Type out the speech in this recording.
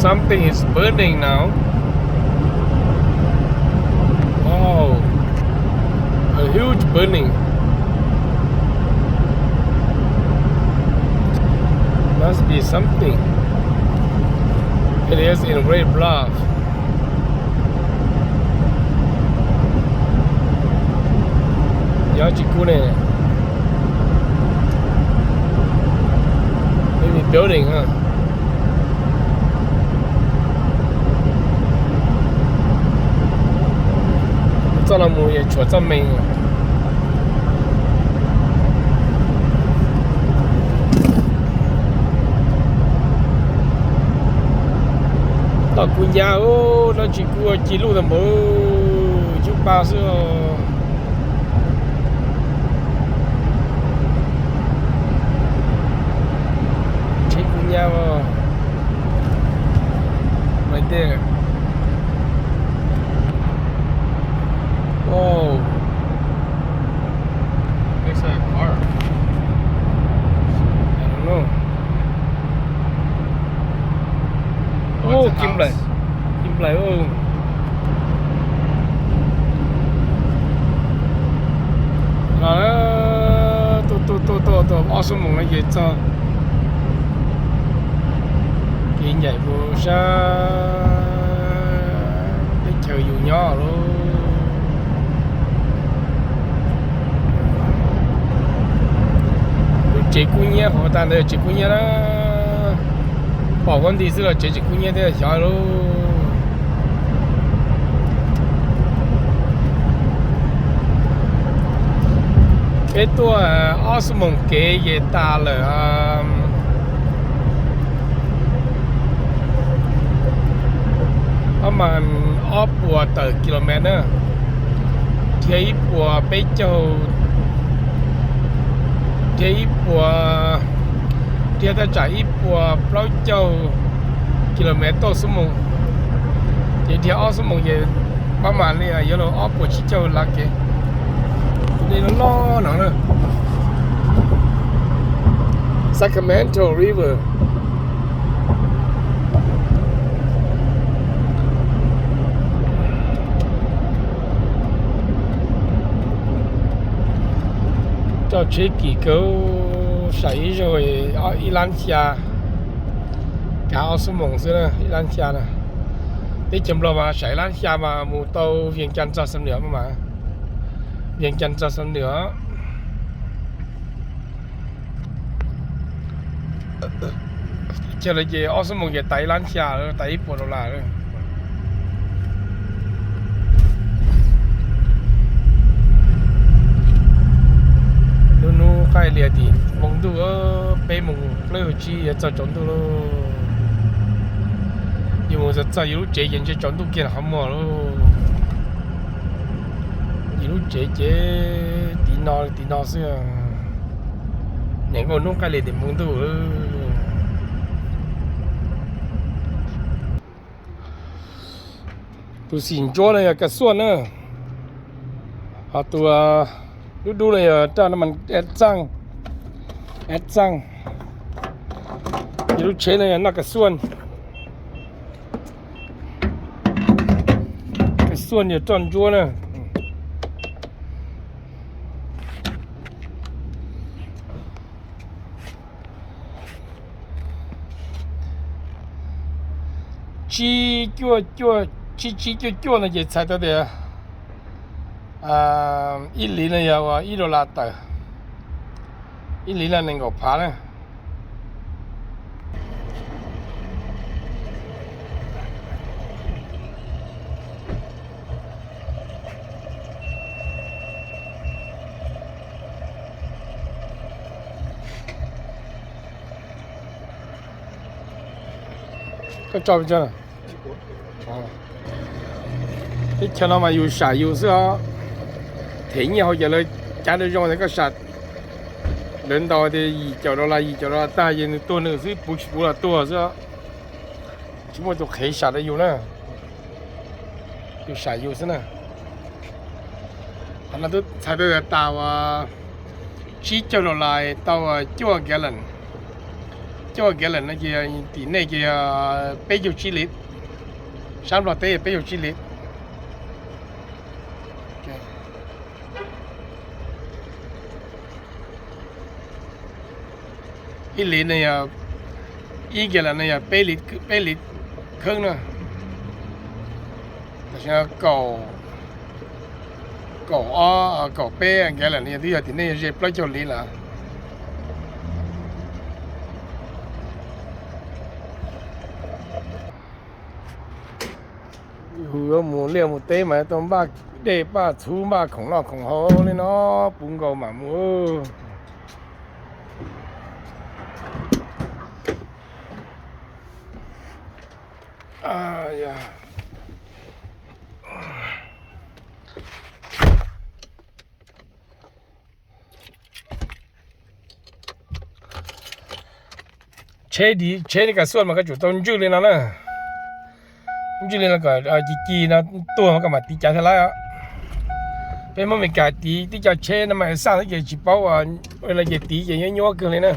Something is burning now. Wow, a huge burning. Must be something. It is in Red Bluff. Nyob tsis kub ne. Maybe building, huh? Txoj no mus yuav tshuav txoj me. Toj kub nyab, no tsis kub ci luj tag npaum, cub pa xwb. Tsheb kub nyab, right there. Wow. Looks like a car. I don't know. Oh, kim nplaim, kim nplaim. Los tuaj tuaj tuaj tuaj ob xuab moos no ces txog kev ncaim mus sab teb chaws yus nyob lauj. Lub tsev kub nyiab hauv tag ntawd tsev kub nyiab na. Pom ua nti xwb los tsev tseem kub nyiab thiab xyov lauj. Peb tuaj ob xuab moos kev ces tas lawm ob mas ob puas tawm kilomev na, dhia ib puas peb caug, dhia ib puas, dhia thaj tsam ib puas plaub caug kilomev tauj xuab moos, ces dhia ob xuab moos ces pab mas li yuav luag ob puas tsib caug lab kev. Tus dej loj loj no na, Sacramento River. Coj tsheb kim kawg, saim ib zaug ib lab xya, kav ob xuab moos xwb na, ib lab xya na. Teb chaws Nplog mas saim ib lab xya mas mus tau Vias Cas txog Xam Nuam mas, Vias Cas txog Xam Nuam. Chaw lawv ces ob xuab moos ces tas ib lab xya, tas ib puas dollar. Lub hnub qaij lias tim npoo ntuj, peb moos plaub caug tsib yuav txog tsaus ntuj lauj. Yus mus txog txog yus lub tsev ces ntshe tsaus ntuj kiag qhov muag lauj. Yus lub tsev ces tiv no tiv no xwb. Niam nkauj hnub qaij lias tim npoo ntuj. Tus xim ntsuab no yog kas xuaj na, ho tus dub dub no yog raj no mas ev txaaj, ev txaaj. Ces lub tsheb no yog noj kas xuaj, kas xuaj yog roj ntsuab na. Tsib cuaj cuaj, tsib tsib cuaj cuaj no ces txhais tau tias ib liv no yog ua ib dollar tawm, ib liv no nees nkaum phav na. Koj tso pes tsawg? Teb chaws no mas yus sam yus xwb os. Them nyiaj hauv ces lawv cav zoo zoo tias koj sam, lawv ntaus tias yim caum dollar, yim caum dollar tag ces nws tuag nws xwb, puv tsis puv los tuag xwb. Tsis muaj tus qhev sam rau yus na, yus sam yus xwb na. Qhov no twb txhais tau tas uas tsib caug dollar tau cuaj gallon, Coj kiag lawm no ces tim nej ces peb caug tsib liv, sab Nplog teb peb caug tsib liv. Ib liv no yog, ib kiag lawm no yog peb liv, peb liv kheeb na. Tam sim no kaum, kaum ob kaum peb kiag lawm no yog twb yog tim nej yog ze plaub caug liv lawm. Yus yuav mus liaj mus teb mas tau npaj dej npaj txhuv npaj khoom noj khoom haus li no puv nkaus mam mus. Tsheb, tsheb li kas xuaj mas koj tsum tau ntswj li no na. Ntswj li no kom ci ci no tuag mas koj mam tiv cav thiaj laib. Peb Hmoob Amelikas tiv tib co tsheb no mas xaj xwb ces tsis paub, ua li ces tiv ces nyuab nyuab kawg li na.